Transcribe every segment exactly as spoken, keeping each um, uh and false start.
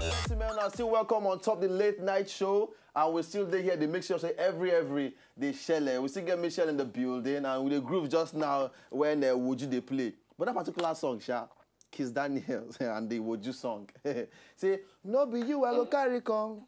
Gentlemen, una still welcome on top the late night show, and we still dey here. Dey make sure say every every dey shele. We still get Michelle in the building, and we dey groove just now when uh, Woju dey play. But that particular song, sha, Kiss Daniel and the Woju song. Say, no be you I go carry come,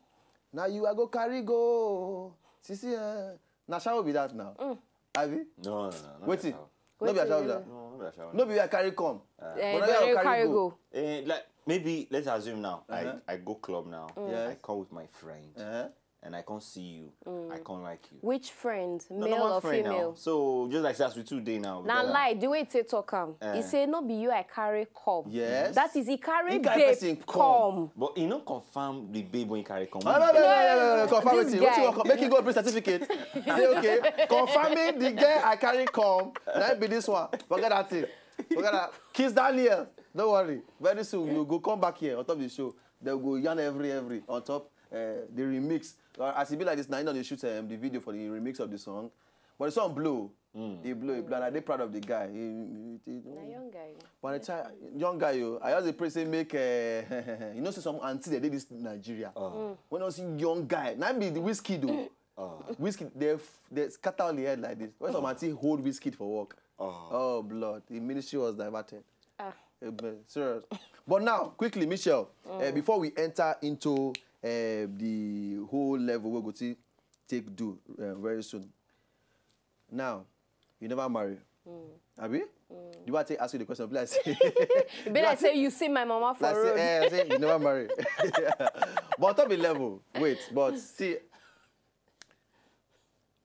na you I go carry go. See, see, eh, na shower be that now. Abi? No, no, no. No, Wetin? no. No be Wetin shower be you that. No, no, no. No be you I carry come. Eh, But na but you you I carry go. Go. Eh, like, maybe let's assume now. Uh-huh. I, I go club now. Yes. I come with my friend, Uh-huh. and I can't see you. I can't like you. Which friend, No, male normal or friend now. Female? So just like that, we two day now. Na because- lie, the way you take talk am. Eh. He say no be you I carry come. Yes. That is, he carry He carry babe person come. Come. But he no confirm the babe when he carry come. No, no, no, no, no, no, no. Confirm This it. What you guy. want? Make you go bring certificate. Say, okay, confirming the girl I carry come. That be this one. Forget that thing. Forget that. Kiss Daniel. Don't worry. Very soon you go come back here on top of the show. They go yarn every every on top uh, the remix. Uh, as e be like this, now you know they shoot um, the video for the remix of the song. But the song blow. He blow, he blow. And I dey proud of the guy. He, he, he, Na young guy. But the time, young guy, yo, I just dey pray say make uh, you know see some auntie they dey this Nigeria. When I see young guy, na be the Wizkid though. Wizkid they f- they scatter all the head like this. When some auntie hold Wizkid for work, oh blood, the ministry was diverted. Ah. Eh, but serious. But now, quickly, Michelle, uh, before we enter into uh, the whole level, we're going to take do uh, very soon. Now, you never marry. Abi? You want to ask you the question? Be like say, Be like say you see my mama for like road. Say, eh, say you never marry. But on top of the level, wait, but see,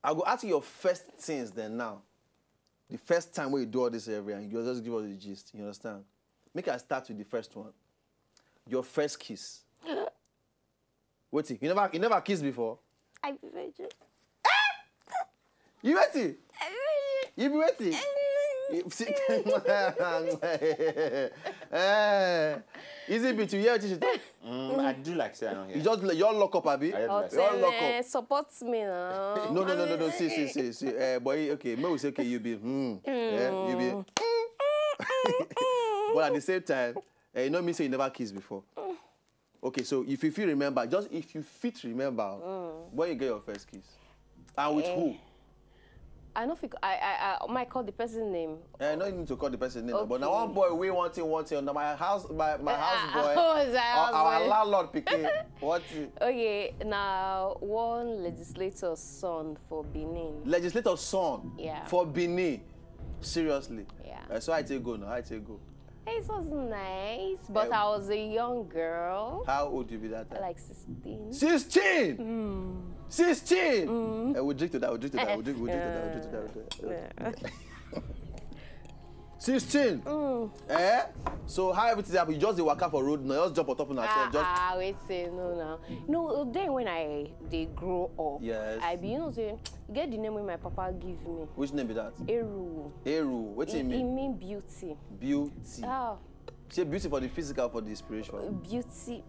I go ask you your first things then now. The first time when you do all this every and you just give us the gist, you understand? Make I start with the first one. Your first kiss. Wait, you never you never kissed before? I be virgin. You waiting? You be waiting? You see- Eh, easy bit you hear what she talk? Mm, I do like say I don't hear. You just you all lock up, abi? I just like You all lock Eh, up. Support me now. No, no, no, no, no. See, see, see, see. Uh, boy, okay, me will say, okay, you be, hmm. Yeah, you be. But at the same time, uh, you know me say you never kissed before. Okay, so if you feel remember, just if you fit remember, when you get your first kiss, and with who? I know if I I I might call the person name. Eh, no need to call the person name, but now Okay. one boy we want him, want him. Now my house, my, my Ah, house boy, oh, is that our, our house boy? Landlord pikin. What? Okay, now one legislator's son for Benin. Legislator's son Yeah. For Benin. Seriously. Yeah. Uh, so I take go now. I take go. It was nice, but Yeah. I was a young girl, How old you be that time? Like sixteen. Sixteen. Sixteen. Uh, we drink to that. We drink to that. We drink. We drink to that. We drink to that. We drink to that. Sixteen. Eh? So how everything happen? You just dey waka for road now. Just jump on top of Ah, yourself. Just ah, wait, say no now. No, then when I dey grow up, Yes. I be you know say get the name wey my papa give me. Which name be that? Eru. Eru. What do you It, it mean? Mean beauty. Beauty. Ah, Say beauty for the physical, for the spiritual. Beauty,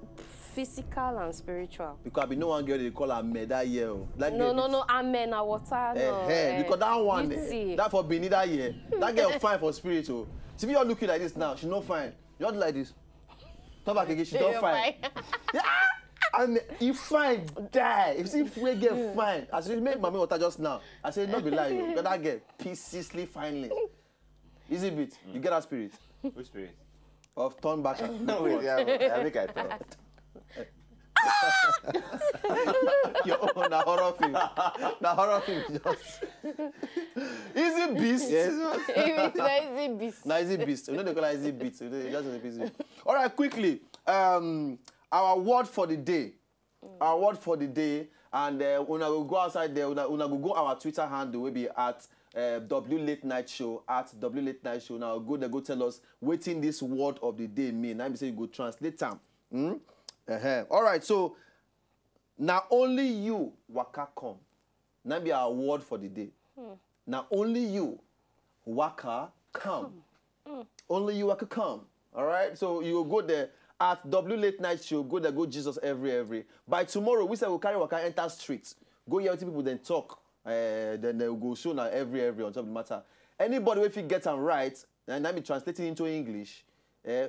physical and spiritual. Because I be no one girl they call her me that year. Oh. That No, girl no, is- no, amen na water. Eh, No, eh, eh, because that one, beauty. eh, that for Benin that year, that girl fine for spirit. Oh, see if you all look you like this now, she no fine. You all do like this. Talk back again, she don't You're fine. fine. Yeah, and he fine die. If see if we get fine, as you make mommy water just now, I say no be lie. Oh, because that girl pieces finely. Easy bit. You get that spirit Which spirit? Of turn back. And No, wait, yeah, I think I thought. Your own na horror film. Na horror film just. Easy beast. Yes. It's easy beast. Na easy beast. You know they call it easy beast. You know, just easy beast. All right, quickly. Um, our word for the day. Our word for the day. And uh, una go go outside there. Una, una go go our Twitter handle. Will be at uh, W Late Night Show at W Late Night Show. Now go there, go tell us waiting this word of the day mean. I be say you go translate them. Hmm? Uh-huh. All right. So na only you waka come. Na be our word for the day. Na only you waka come. Only you waka come. All right. So you go there at W Late Night Show. Go there. Go Jesus every every. By tomorrow, we say we carry waka enter streets. Go hear what people then talk. Uh, then they go show now every every on top of the matter. Anybody if you get them right, and let me translate it into English. Uh,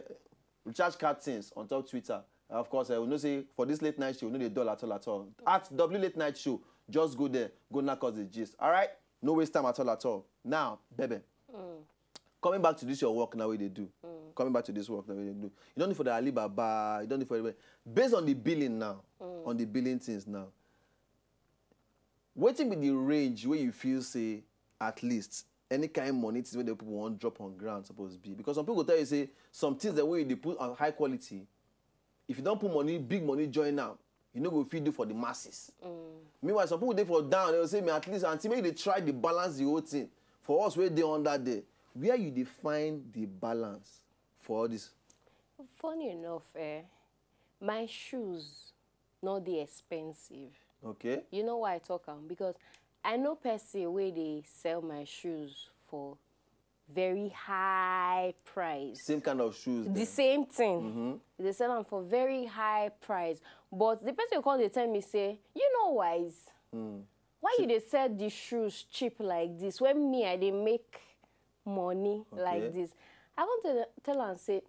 recharge card things on top Twitter. Of course, uh, we know say for this late night show, we know the doll at all at all. At W Late Night Show, just go there, go knock us the gist. All right, no waste time at all at all. Now, Bebe, coming back to this your work now, what they do. Coming back to this work now, what they do. You don't need for the Alibaba, you don't need for the, based on the billing now, on the billing things now. Wetin be the range where you feel say at least any kind of money things where the people want drop on ground supposed to be? Because some people tell you say some things that way they put on high quality, if you don't put money, big money join now, you know go feed you for the masses. Meanwhile, some people they for down, they will say, me at least until maybe they try to balance the whole thing. For us, where they on that day, where you define the balance for all this? Funny enough, eh, my shoes not dey expensive. Okay. You know why I talk am? Because I know person wey dey sell my shoes for very high price. Same kind of shoes. The Then. Same thing. They sell am for very high price. But the person come dey tell me say, you know wise. Why you dey sell the shoes cheap like this when me I dey make money Okay. Like this? I come tell, tell am say,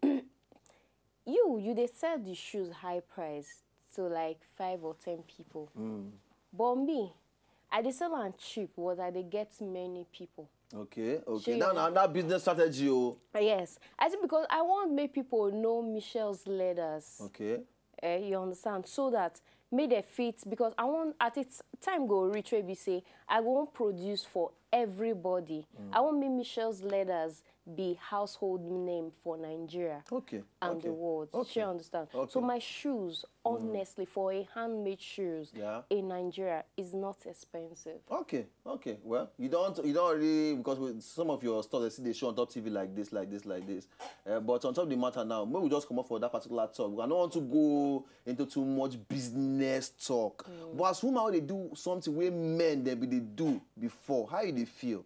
you you dey sell the shoes high price to like five or ten people. But me, I dey sell am cheap, but I dey get many people. Okay, okay. Shey Now, you now that business strategy, oh. Yes, I think because I want make people know Michel's leathers. Okay. Eh, you understand? So that make dem fit, because I want at it time go reach where we say I want produce for everybody. I want make Michel's leathers be household name for Nigeria Okay. and okay. The world. Okay. You understand? Okay. So my shoes, honestly, for a handmade shoes Yeah. In Nigeria is not expensive. Okay, okay. Well, you don't, you don't really, because with some of your stuff they see they show on top T V like this, like this, like this. Uh, but on top of the matter now, maybe we just come up for that particular talk. I don't want to go into too much business talk. But as woman, they do something where men they be they do before. How do they feel?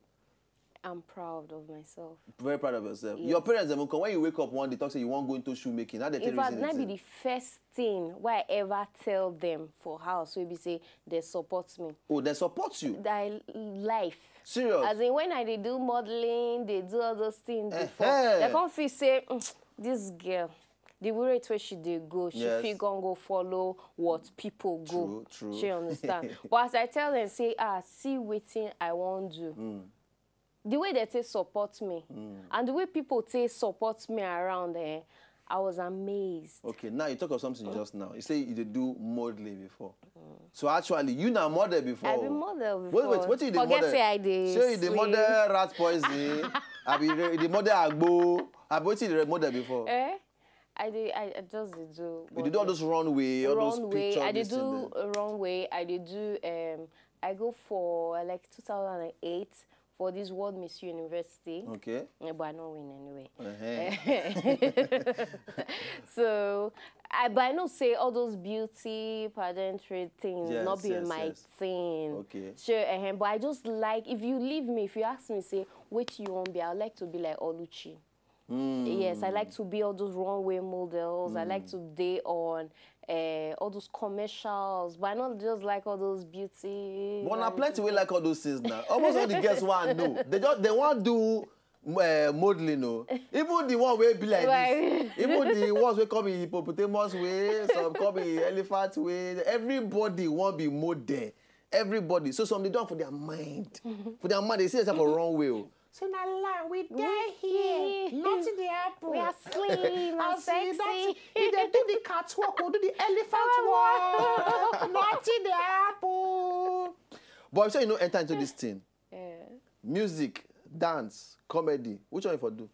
I'm proud of myself. Very proud of yourself. Your parents, them, when you wake up one day, talk say you want go into shoemaking. How they tell In fact, you that be anything? The first thing why I ever tell them for house wey be say they support me. Oh, they support you. That life. Serious. As in when I dey do modeling, they do all those things before. Eh-heh. They come feel say, "Mm, this girl, the rate where she dey go, she Yes. fit gon go follow what people go." True, true. She understand. But as I tell them, say, ah, see wetin I wan do. The way they take support me and the way people take support me around, eh, I was amazed. Okay, now you talk of something just now. You say you did do modeling before. So actually, you now model before. I been model Wait, before. wait, what you dey Forget model? Say I dey. Say you dey Swim. Model rat poison. I be re- the model agbo. I be wetin you dey model before. Eh? I dey. I, I just dey do. You dey do all those runway, all those Runway. picture. I dey This thing do there. A runway. I dey do. Um, I go for uh, like two thousand and eight for this World Miss University. Okay. Eh, but I no win anyway. Uh-huh. So I, but I know say all those beauty pageantry things Yes, not be yes, my yes. thing. Okay. Sure, uh, but I just like, if you leave me, if you ask me, say, what you want be, I like to be like Oluchi. Hmm. Yes, I like to be all those runway models. I like to be on uh, all those commercials, but I not just like all those beauty. But na plenty wey like all those things now. Almost all the girls want do. They just they want do uh, modeling, no. Even the one wey be like Right. This. Even the ones wey come in hippopotamus way, some come in elephant way. Everybody want be model. Everybody. So some they done for their mind. For their mind, they see themselves for wrong way. Oh. Say na lie, we dey here. Nothing dey happen. We are slim and As you sexy. Nothing, you dey do the catwalk, or do the elephant walk. Nothing dey happen. But I'm sure you know enter into this thing. Yeah. Music, dance, comedy. Which one you for do?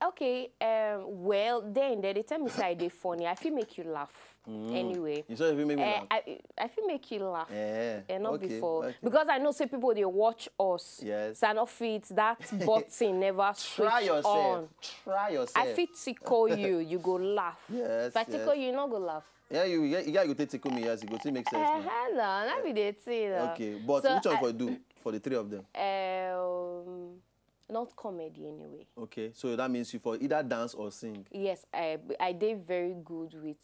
Okay, um, well, then they, they tell me say I dey funny. I feel make you laugh anyway. You saw if you make me Eh, laugh. I I feel make you laugh. Eh, Eh, not okay, before okay. Because I know say people they watch us. Yes. So I not fit that button never switch Try yourself. On. Try yourself. I fit tickle you, you go laugh. Yes, If I tickle yes. You, you not go laugh. Yeah, you yeah, you gotta go take tickle me. Yes, you go see make sense. Eh, Now. hello, that be the thing. Now. Okay, but So which one I- for do for the three of them? Um, not comedy anyway. Okay, so that means you for either dance or sing. Yes, I I did very good with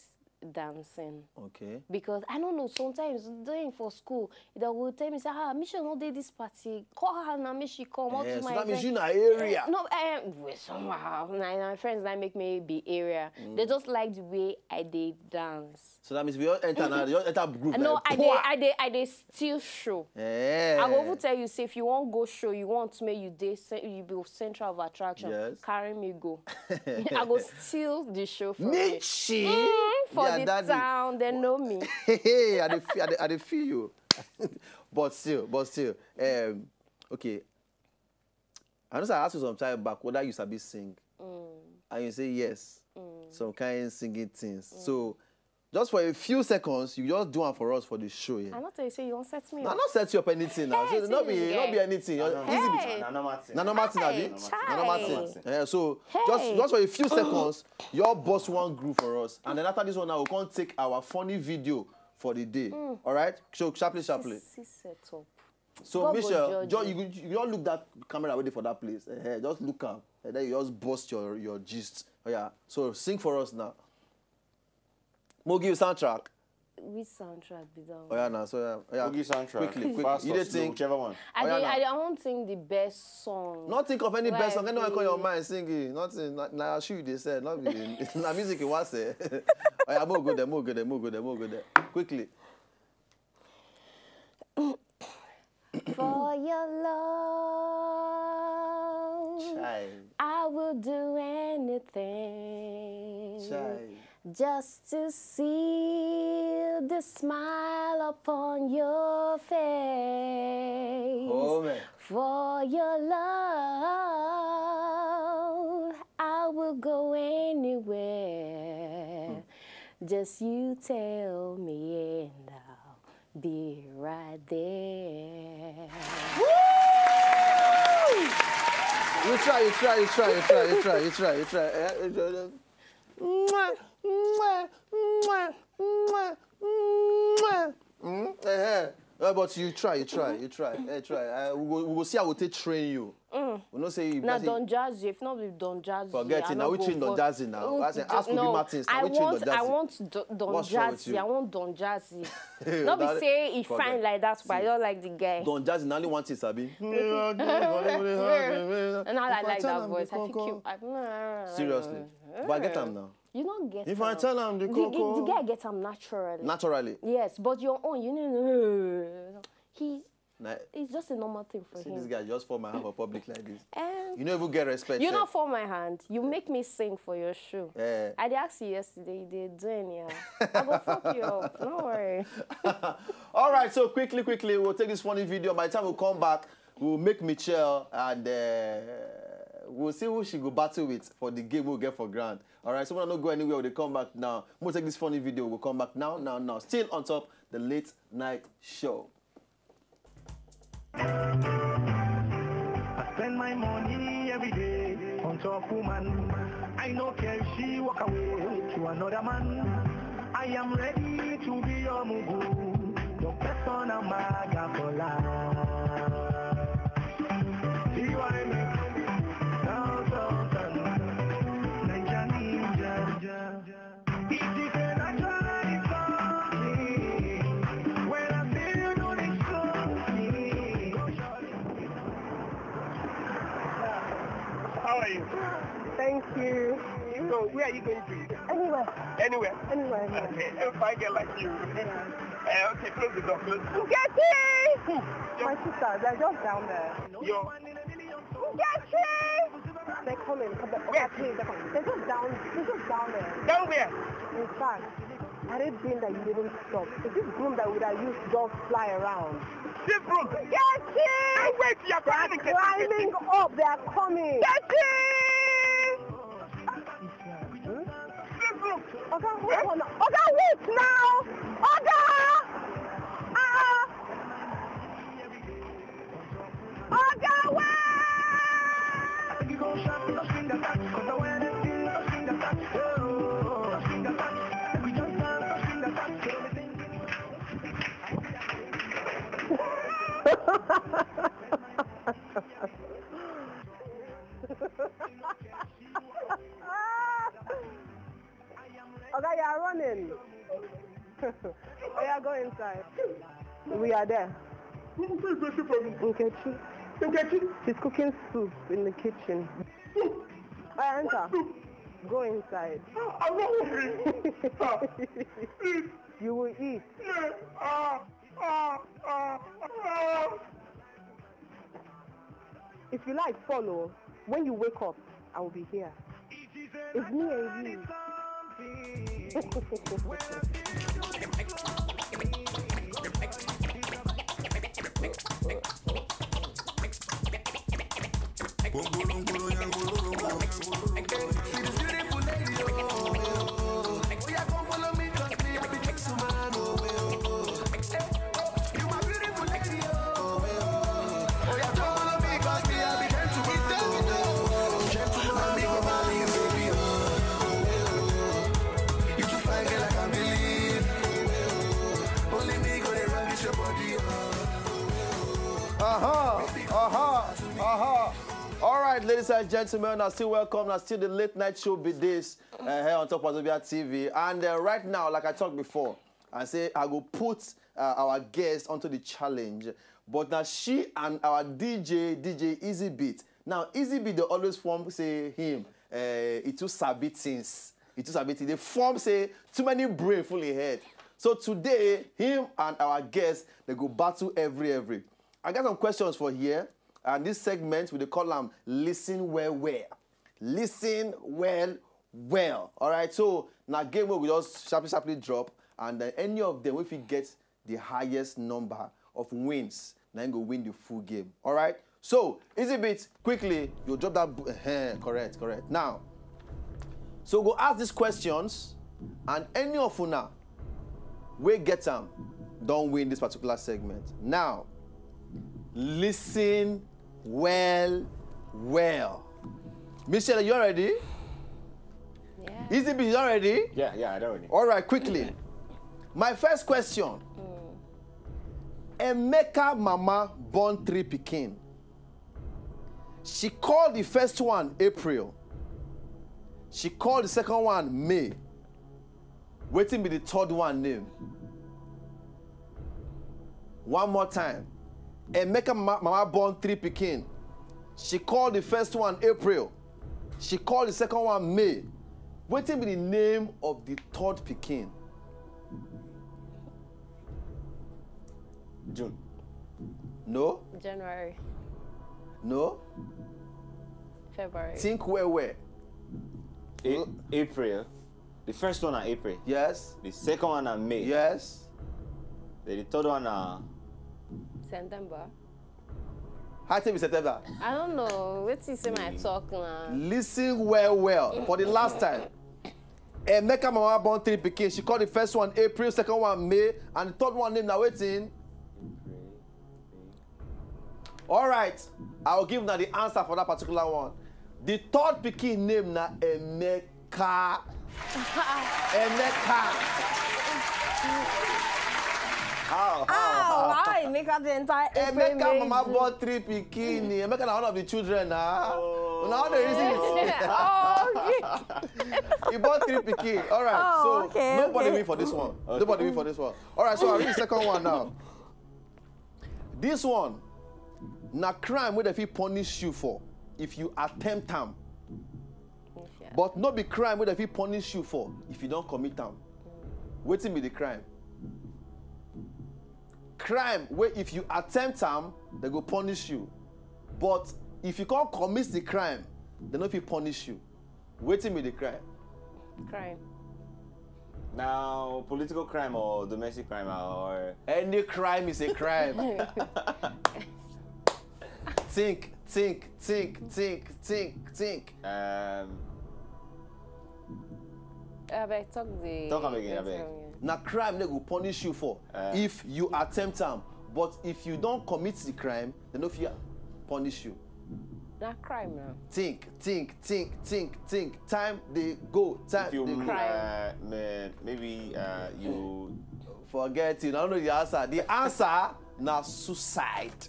dancing. Okay. Because I don't know, sometimes during for school, they will tell me, say, ah, Michelle no dey this party. Call her now, make she come. What Yeah, is so my that means event? you na area. No, um, well, somehow, my, my friends that make me be area. They just like the way I dey dance. So that means we all enter now. You all enter group. No, like, I dey, pwah! I dey, I dey still show. Yeah. I go even tell you, say if you wan go show, you want make you dey cen- you be central of attraction. Yes. Carry me go. I go steal the show from you. Mitchie. Mm, for Yeah, the daddy. town, they know me. Hey, I dey feel, I dey, I dey feel you. But still, but still, um, okay. I know say I asked you some time back whether you sabi sing, and you say yes. Some kind singing things. So, just for a few seconds, you just do one for us for the show here. I not tell you say you won't set me Na up. not set you up anything now. Hey, So not be, this not guy. be anything. Your- No, no, Easy Hey. beat. Na normal thing. Na normal thing, Hey, abi? chai. Na normal thing. Yeah, so just Hey. just for a few seconds, you all bust one groove for us, and then after this one, now we can't take our funny video for the day. All right? So sharply, sharply. See, see set up. So God go Michelle, judge just, you. you, you all look that camera waiting for that place. Eh, eh, just look am, and then you just bust your your gist. Oh yeah. So sing for us now. Mo give you soundtrack. Which soundtrack be that Oh yeah, now so yeah, yeah. Ogi soundtrack. Quickly, quickly. Fast You or dey slow, think. Whichever one. I Oh, yeah, dey, now. I dey want sing the best song. Not think of any best song. Anyone come your Like, mind, sing it. Nothing. Na, na shoe you dey sell. Not be na music you want sell. Oh yeah, mo go there, mo go there, mo go there, mo go there. Quickly. For your love, Chai. I will do anything Chai. just to see the smile upon your face. Oh man. For your love, I will go anywhere. Just you tell me and I'll be right there. You try, you try, you try, you try, you try, you try, you try. Eh, eh, eh, eh. Mwah, mwah, mwah, mwah, mwah. Mm, eh, eh. Eh, but you try, you try, you try, eh, try. Eh, we go, we go see how we take train you. We know say you Na person- Don Jazzy, if not be Don Jazzy, Forget I it, no now we go train Don for- Jazzy now. I say, ask No, Obi Martins, now I we train want, Don I Jazzy. want Do- Don What's wrong with Jazzy. you? I want Don Jazzy. Not be That- say he forget. fine like that, but I See. Don't like the guy. Don Jazzy, na only one thing sabi. And I If like I tell that am voice. the I feel koko. cute. I, Seriously. But I get am now. You don't get If I am. tell am the the, koko. the guy get am naturally. Naturally. Yes, but your own, you know, he Na, it's just a normal thing for see him. this guy just fall my hand for public like this. Eh, You no even get respect. you sef. Not fall my hand. You make me sing for your show. Eh. I dey ask you yesterday. You dey do anyhow. I go fuck you up. No worry. All right, so quickly, quickly, we'll take this funny video. By the time we come back, we'll make Michelle and uh, we'll see who she go battle with for the game we'll get for grand. All right, so we'll not go anywhere. We'll come back now. We'll take this funny video. We'll come back now, now, now. Still on top, the late night show. I spend my money every day on top woman. I no care if she walk away to another man. I am ready to be your mugu, your personal maga for life. T Y M, down south and Naija ninja. It is a natural something. When I feel you do this to me. How are you? Thank you. So where are you going to? Anywhere. Anywhere. Anywhere. Anywhere. Okay, a fine girl like you. Uh, okay, close the door, close the door. Nkechi! My sister, they're just down there. Yo. Nkechi! They're coming. They're, they're, they're just down. They're just down there. Down where? In fact, had it been that you didn't stop, if this broom that would have used just fly around. This broom. Nkechi! Wait, you're coming. Climbing up, they are coming. Nkechi! Oga, hold on. Oga, wait now. Oga! Ah! Oga, wait! Oga, you are running. You are there. Who is waiting for me? Nkechi. Nkechi, She's cooking soup in the kitchen. soup, I enter. soup. Go inside. I'm not hungry. Ah, please. You will eat. Yeah. Ah, ah, ah, ah. If you like, follow. When you wake up, I will be here. It's me and you. See this beautiful lady, oh. Oh, yeah, come follow me, 'cause me, I be gentleman, oh, oh, oh. You my beautiful lady, oh, oh, oh. Oh, yeah, come follow me, 'cause me, I be gentleman, oh, oh, oh. Gentleman, me go marry you, baby, oh, oh, oh. You too fine, girl, I can't believe. Only me go dey rubbish your body, oh. Uh-huh, uh-huh, uh-huh. All right, ladies and gentlemen, I still welcome, I still the late night show be this uh, here on top of Zobia T V. And uh, right now, like I talked before, I say I go put uh, our guest onto the challenge. But now she and our D J, D J Easy Beat. Now, Easy Beat, they always form, say, him, uh, it too sabi things. It too sabi things. They form, say, too many brain full in head. So today, him and our guest, they go battle every, every. I got some questions for here. And this segment, we dey call them Listen Well Well. Listen Well Well. All right, so now game wey we just sharply, sharply drop. And then any of them, if we get the highest number of wins, then go win the full game. All right? So, Easy Beat, quickly, you drop that. Bu- uh, correct, correct. Now, so go ask these questions, and any of una wey get am don win this particular segment. Now, listen well, well. Michelle, you ready? Yeah. Easy Beat, you ready? Yeah, yeah, I don't really. All right, quickly. My first question. Emeka mama born three pikin. She called the first one April. She called the second one May. Wetin be the third one name? One more time. Emeka mama, mama born three pikin. She called the first one April. She called the second one May. Wetin be the name of the third pikin? June. No, January. no. February. Think well, well. A- April. The first one na April. Yes, The second one na May. Yes. Then the third one na September. How tell me September? I don't know. Wait till you say my talk now. Listen well, well. For the last time, Emeka mama born three pikin. She called the first one April, second one May, and the third one name na wetin? All right, I will give now the answer for that particular one. The third pikin name na Emeka. Emeka. How? Ah, why make her the entire April? Emeka May, mama June? Born three pikin. Emeka na one of the children na. Una all dey reason it. Oh, okay. He born three pikin. All right. Oh, So okay, nobody okay. Win for this one. Nobody win for this one. All right. So I read the second one now. This one, na crime wey dem fit punish you for if you attempt am. But no be crime wey dem fit punish you for if you don commit am. Wetin be the crime? Crime wey if you attempt am, dem go punish you. But if you come commit the crime, dem no fit punish you. Wetin be the crime? Crime. Now, political crime or domestic crime or Any crime is a crime. Think, think, think, think, think, think. Um, Abeg, talk the. Talk am again, talk abeg. am again. Na crime dem go punish you for Eh. if you attempt am. But if you don commit the crime, dem no fit punish you. Na crime now. Think, think, think, think, think. Time dey go. Time if you dey go. uh, may- maybe uh, you Forget it. I don't know the answer. The answer na suicide.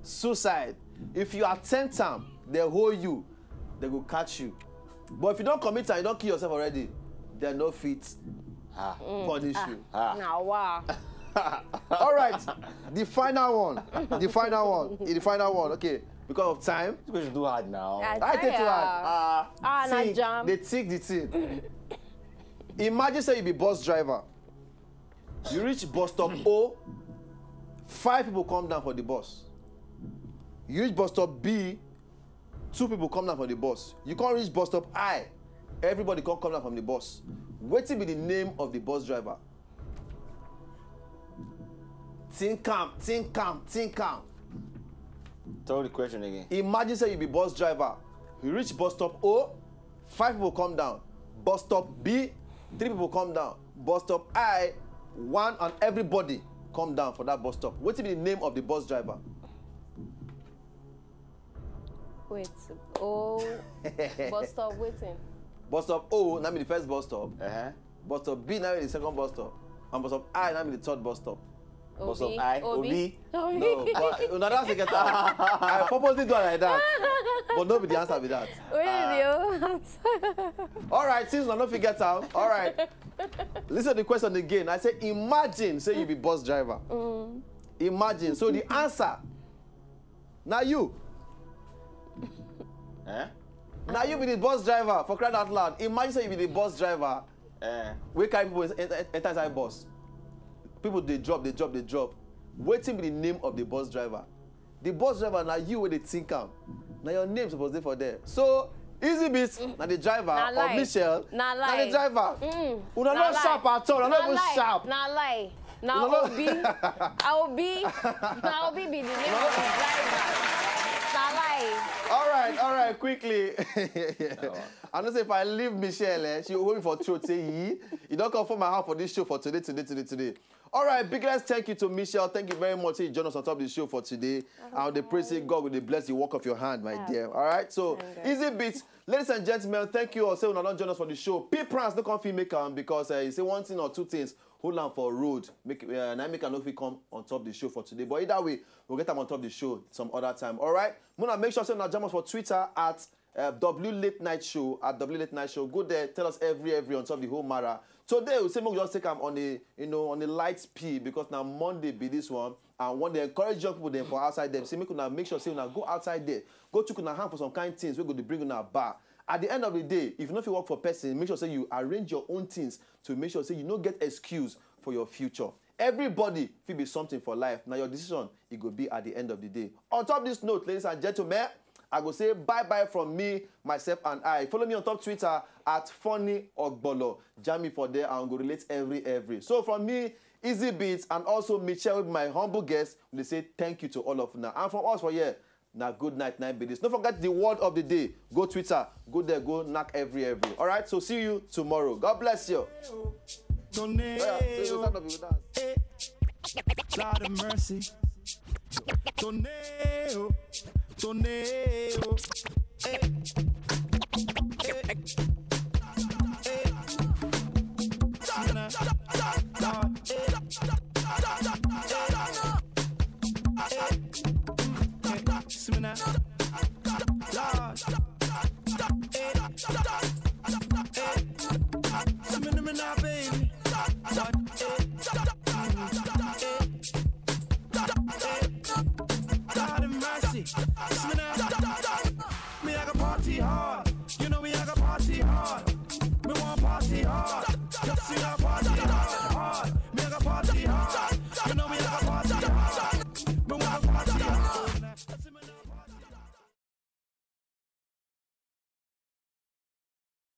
Suicide. If you attempt am, dem hold you, dem go catch you. But if you don commit am, you don kill yourself already, dem no fit ah, punish you. ah. Na wa. All right, the final one, the final one, the final one. Okay, because of time. Which is too hard now. I I take too tire. hard. Ah, Ah, na Think, jam. they think the thing. Imagine say you be bus driver. You reach bus stop O, five people come down for the bus. You reach bus stop B, two people come down from the bus. You can't reach bus stop I, everybody can't come down from the bus. Wetin be the name of the bus driver? Think am, think am, think am. Tell the question again. Imagine say you be bus driver. You reach bus stop O, five people come down. Bus stop B, three people come down. Bus stop I, one and everybody come down for that bus stop. Wetin be the name of the bus driver? Wait. Oh, bus stop waiting. Bus stop O, na be the first bus stop. Uh-huh. Bus stop B, na be the second bus stop. And bus stop I, na be the third bus stop. Bus stop I, Obi. No, but una don get am. I purposely do it like that. But no be the answer be that. Where is the answer? All right, since una no fit get am. All right. Listen to the question again. I say, imagine say you be bus driver. Imagine. So the answer, na you. Eh? Na you be the bus driver, for crying out loud. Imagine say you be the bus driver. Eh. Wey carry people enter, enter inside bus. People dey drop, dey drop, dey drop. Wetin be the name of the bus driver? The bus driver na you wey dey think am. Na your name suppose dey for there. So, Easy Beats na the driver, Na or lie. Michelle Na na lie. the driver. Mm. Una Na no lie. sharp at all. Una no Na even lie. Sharp. Na lie. Na Una no- Obi. Na Obi. Na Obi be the name of the driver. Na lie. All right, all right, quickly. I know say if I leave Michelle, eh, she hold me for throat, say, "Yee." You don't come for my house for this show for today, today, today, today. All right, biggest thank you to Michelle. Thank you very much. Say you join us on top of the show for today. And the praise say God will bless the work of your hand, my dear. All right, so Thank God. Easy Beats. Ladies and gentlemen, thank you all. Say una don join us for the show. P Prance no come fit make am because uh, he say one thing or two things hold am for road. Make uh, na make I no fit come on top the show for today. But either way, we'll get am on top the show some other time. All right. Muna make sure say una jam us for Twitter at uh, W Late Night Show, at W Late Night Show. Go there, tell us every every on top the whole matter. Today we say make we just take am on a you know on a light speed because na Monday be this one. And when they encourage young people dem for outside them, say make una make sure say una go outside there, go chook una hand for some kind things wey go dey bring una back. At the end of the day, if you no fit work for person, make sure say you arrange your own things to make sure say you no get excuse for your future. Everybody fit be something for life. Na your decision e go be at the end of the day. On top this note, ladies and gentlemen, I go say bye bye from me, myself and I. Follow me on top Twitter at Funny Ogbolo. Jam me for there and go relate every every. So from me, Easy Beats and also Michelle with my humble guest, we dey say thank you to all of una. And from us for here, na good night, night be this. Don't forget the word of the day. Go Twitter, go there, go knock every every. All right, so see you tomorrow. God bless you. Tornado. Yeah, so you stand up, you dance. Lord of mercy. Tornado. Tornado. Hey. Hey. Hey. Lord. Hey. Hey. Smina. Lord. Hey. Hey. Smina, mina, baby. Lord. Hey. Hey. God of mercy. Smina.